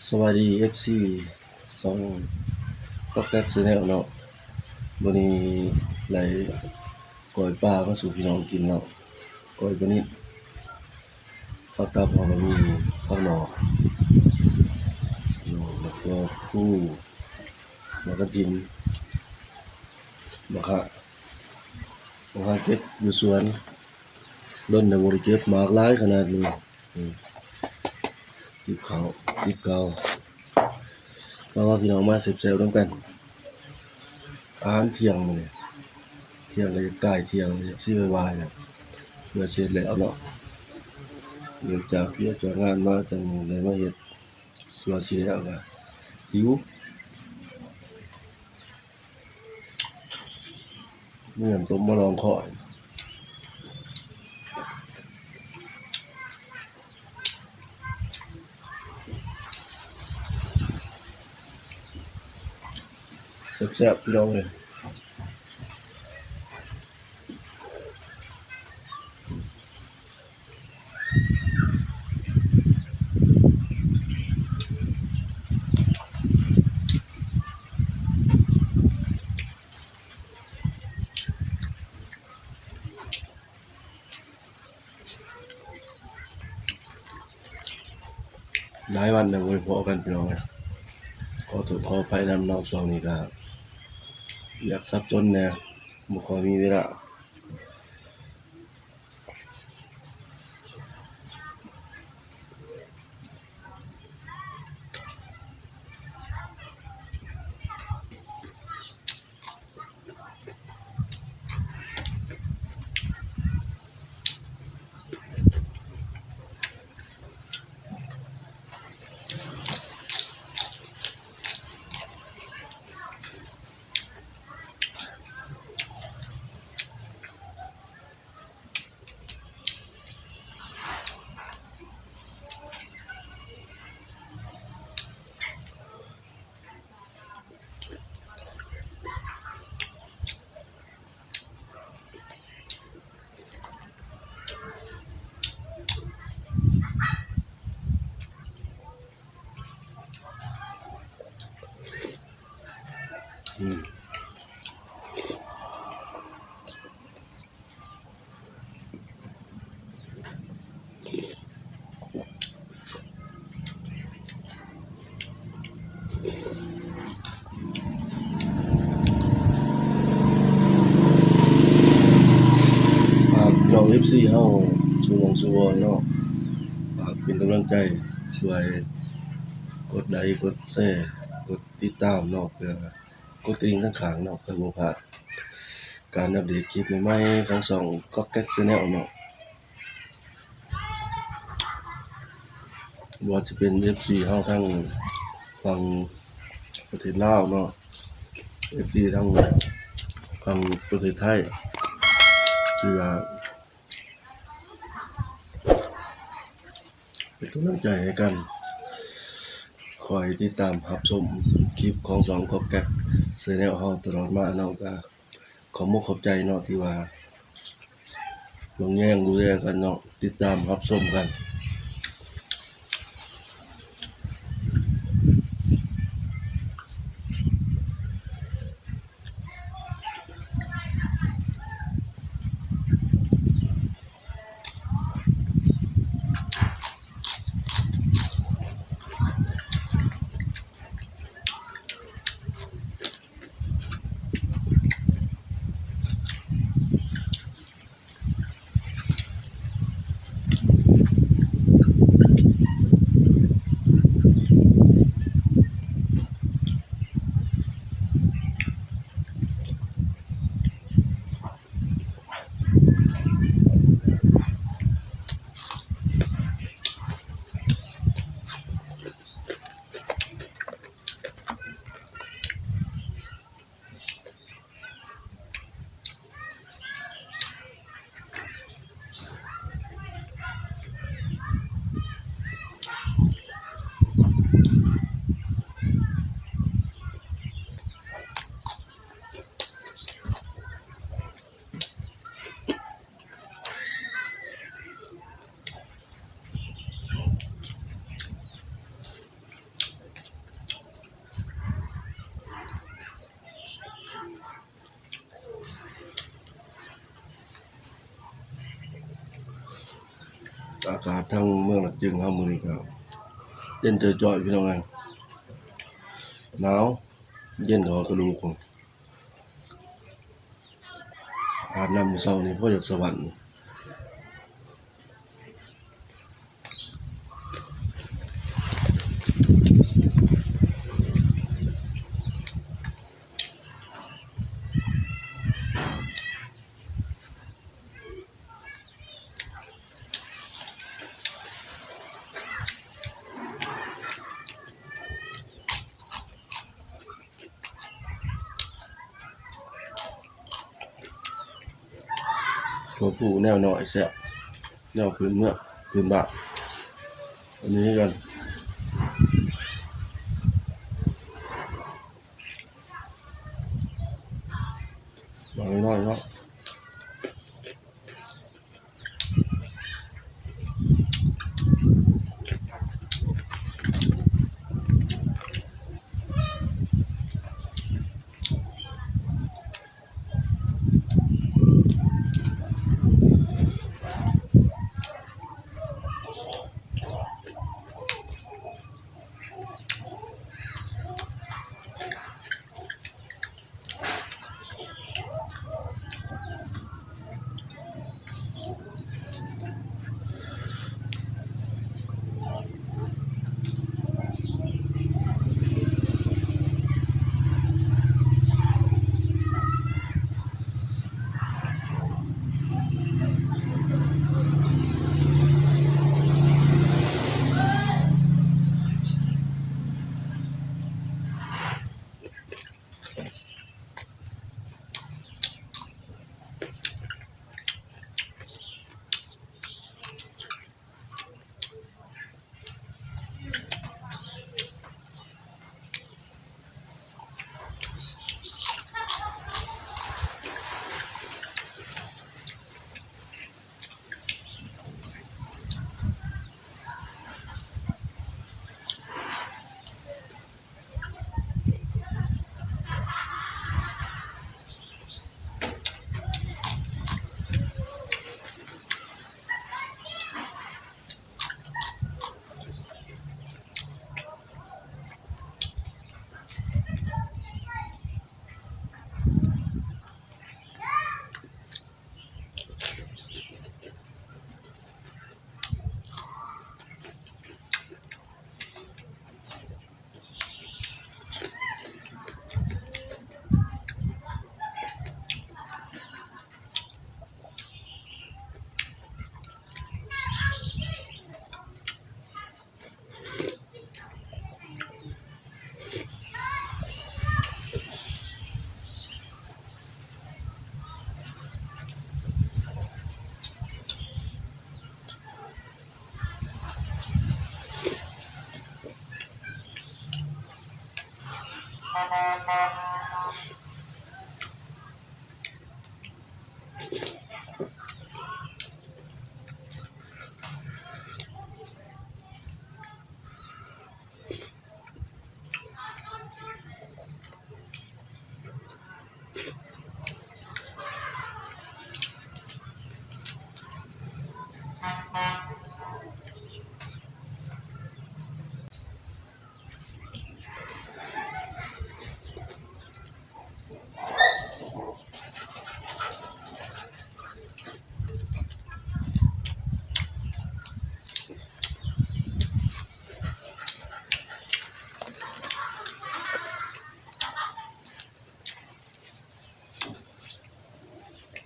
ສະບາຍດີ ເອັຟຊີ ຊ່ອງກອກແກັກແຊນແນວເນາະ. ມື້ນີ້ໄດ້ກ້ອຍປາມາສູ່ພີ່ນ້ອງກິນເນາະ, ກ້ອຍປານິດ ຜັກຕັບ ເຮົາກໍມີຜັກໜໍ່ ໝາກກອກ ພູ ໝາກກະທິນ, ບັກຂາ ບັກຂາເກັບຢູ່ສວນ ດົນແລ້ວບໍ່ໄດ້ເກັບ ໝາກຫຼາຍຂະໜາດນີ້. ອືມ ຈິບເຂົ້າ ຈິບເຂົ້າ ມາ ມາ ພີ່ນ້ອງ ມາແຊບໆນຳກັນ. ອາຫານທ່ຽງມື້ນີ້ ທ່ຽງກໍຢາກໃກ້ທ່ຽງ ຢາກຊິວາຍໆແລ້ວ ເພື່ອເສັດແລ້ວເນາະ. ເລີກຈາກວຽກຈາກງານມາ ຈັ່ງໄດ້ມາເຮັດ ສ່ວນຊິແລ້ວກໍຫິວ. ມີນ້ຳຕົ້ມມະລອງຄໍ້ ແຊບໆ ພີ່ນ້ອງເອີຍ. ຫຼາຍວັນແລ້ວບໍ່ໄດ້ພໍ້ກັນ ພີ່ນ້ອງເອີຍ. ຂໍໂທດຂໍອະໄພນຳເນາະ, ຊ່ວງນີ້ກໍວຽກສັບສົນແດ່ ບໍ່ຄ່ອຍມີເວລາ. ອືມ ຝາກພີ່ນ້ອງເອັຟຊີເຮົາສູ່ໝ່ອງສູ່ບ່ອນເນາະ, ຝາກເປັນກຳລັງໃຈ ຊ່ວຍກົດໄລ ກົດແຊ ກົດຕິດຕາມເນາະ ເພື່ອ ກົດກະດິ່ງຂ້າງໆເນາະ ເພື່ອບໍ່ພາດການອັບເດດຄລິບໃໝ່ໆຂອງຊ່ອງກອກແກັກແຊນແນວເນາະ. ບໍ່ວ່າຈະເປັນເອັຟຊີເຮົາທາງຝັ່ງປະເທດລາວເນາະ, ເອັຟຊີທາງຝັ່ງປະເທດໄທ ທີ່ວ່າ ເປັນກຳລັງໃຈໃຫ້ກັນ ຄອຍຕິດຕາມຮັບຊົມຄລິບຂອງຊ່ອງກອກແກັກແຊນແນວເຮົາຕະຫຼອດມາເນາະ. ກໍຂອບອົກຂອບໃຈເນາະ ທີ່ວ່າຫ່ວງແຍງດູແລກັນເນາະ, ຕິດຕາມຮັບຊົມກັນ. ອາກາດທາງເມືອງຫຼາດຈຶງເຮົາມື້ນີ້ກໍເຢັນຈ່ອຍໆ ພີ່ນ້ອງເອີຍ ໜາວເຢັນເຂົ້າກະດູກ. ອາບນ້ຳມື້ເຊົ້ານີ້ພໍຢາກສະຫວັນ. ຖົ່ວພູແນວນ້ອຍແຊບ ແນວພື້ນເມືອງ ພື້ນບ້ານ ອັນນີ້ຄືກັນ ບາງນ້ອຍເນາະ.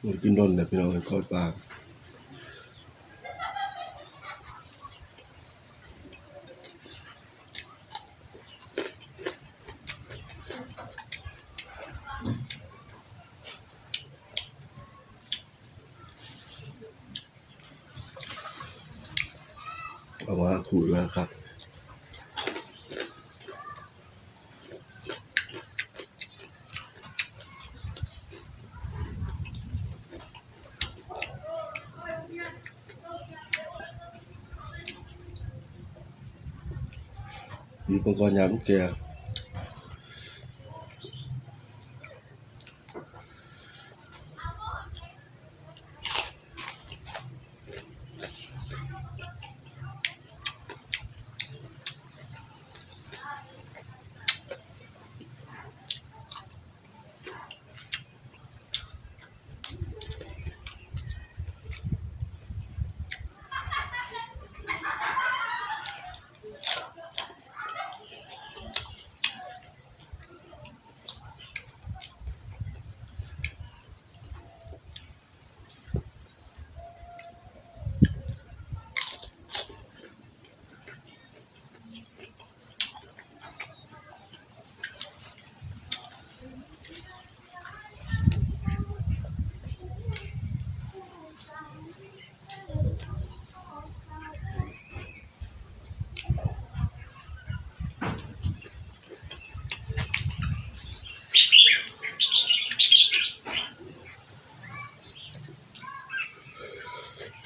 ບໍ່ໄດ້ກິນດົນແລ້ວ ພີ່ນ້ອງເອີຍ ກ້ອຍປາ. ເອົາມາຂູດແລ້ວຄັກ. ມີປະກອນຍາມແກ່. ເ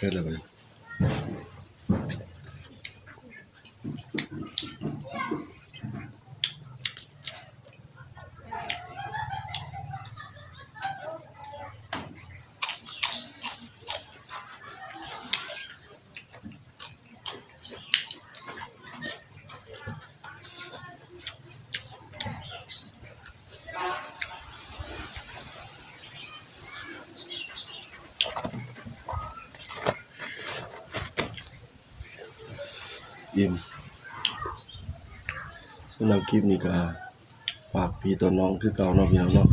ເຮັດແລ້ວບັດນີ້ ອີ່ມ. ສຳລັບຄລິບນີ້ກໍຝາກພີ່ຕໍ່ນ້ອງຄືເກົ່າເນາະ ພີ່ນ້ອງເນາະ,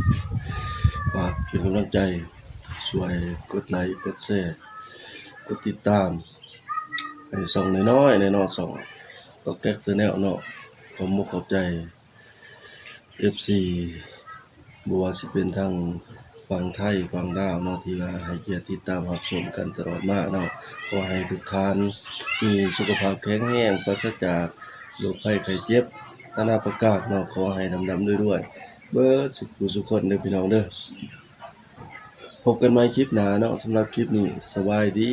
ຝາກເປັນກຳລັງໃຈ ຊ່ວຍກົດໄລ ກົດແຊ ກົດຕິດຕາມ ໃຫ້ຊ່ອງນ້ອຍໆ ແນ່ເນາະ ຊ່ອງຕອກແຕກແຊນແນວເນາະ. ຂອບມຸກຂອບໃຈ ເອັຟຊີ ບໍ່ວ່າຊິເປັນທາງຝັ່ງໄທ ຝັ່ງລາວເນາະ ທີ່ວ່າໃຫ້ກຽດຕິດຕາມຮັບຊົມກັນຕະຫຼອດມາເນາະ. ຂໍໃຫ້ທຸກທ່ານມີສຸຂະພາບແຂງແຮງ ປາສະຈາກໂລກໄພໄຂ້ເຈັບນານາປະການເນາະ. ຂໍໃຫ້ລ່ຳໆລວຍໆ ເບິດສຸຂູສຸຄົນເດີພີ່ນ້ອງເດີ. ພົບກັນໃໝ່ຄລິບໜ້າເນາະ. ສຳລັບຄລິບນີ້ ສະບາຍດີ.